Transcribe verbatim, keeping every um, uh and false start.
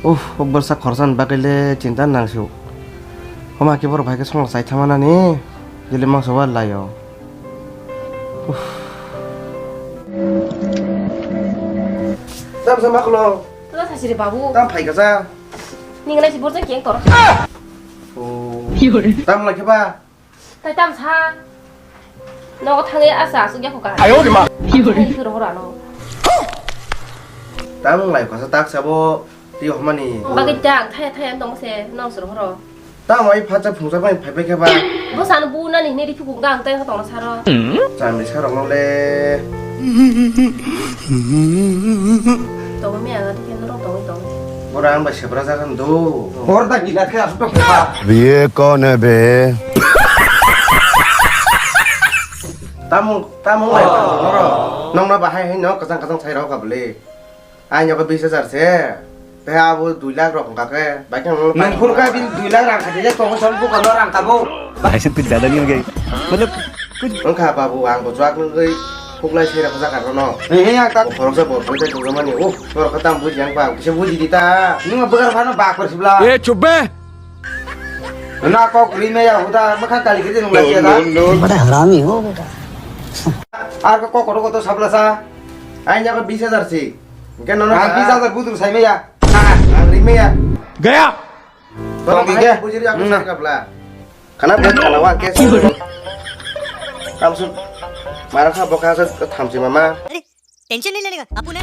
Uff, o bwrwsa khoroksa ni bagwi le chinta nang sio. Homa khe borok bai khe songwk chai thangma nani, jili mangsa wa lai o. Uff. Tamo sa ma khulong? Tamo sa siri babu. Tamo phai kha sa? Ning nai si borjak keng tor. Oh. Tamo lai khe ba? Tai tam sa. Nogo thangwi asa asuk yakho ka. Ayo de ma. Hi horo horo ano. Tamo lai kha sa tak sabo. Ti homa ni. Bagwi jak thaya thaya tong se nong soro horo. Tamo ai phacha phungsa bai phai phai khe ba. Bo sano bu nani hini ri phukung gang tai tong saro. Chami sarok no le. Tong mi aga dikhe norok tong tong. Ora ang bai sebra jagan do. Hor da gila khe asuk tong kha. ये कौन है बे? Tamo tamo lai norok. Nong na bahai hai no kasang kasang sai rok ka bole. Ai nyoka bis hajar se. Te abo dui lakh rok wngkha khe, bai khe nang phuru kha bini dui lakh rang kha, tei tongo son buko no rang kha bo. भाई साहब कुछ ज्यादा नहीं हो गया ये? मतलब कुछ Wngkha babu, ang bo chuak nugwi phuklai se rok jak aro no. He he ya ta. Khoroksa bo phuklai se tongmani. Oh, norok khe tam buji ang ba, kisa buji di ta. Nung bwkar phano ba kor sibla. ए चुप बे। Na kok ri me ya huda, makha kali khe nung lai ya da. बड़ा हरामी हो बेटा। Ar ko kok ko to sabla sa. Ai nyoka bis hajar si. Hingke nono Ang ba? Bis hajar buduk sai maya. Ang rimaya. गया। Tong Tong ke? Bujiri aku Hmm. Sakapla. Khana bek khana wa ke. Tamsun. Mara kha bokha sa thamsi mama. अरे, टेंशन नहीं लेने का, अपू ने।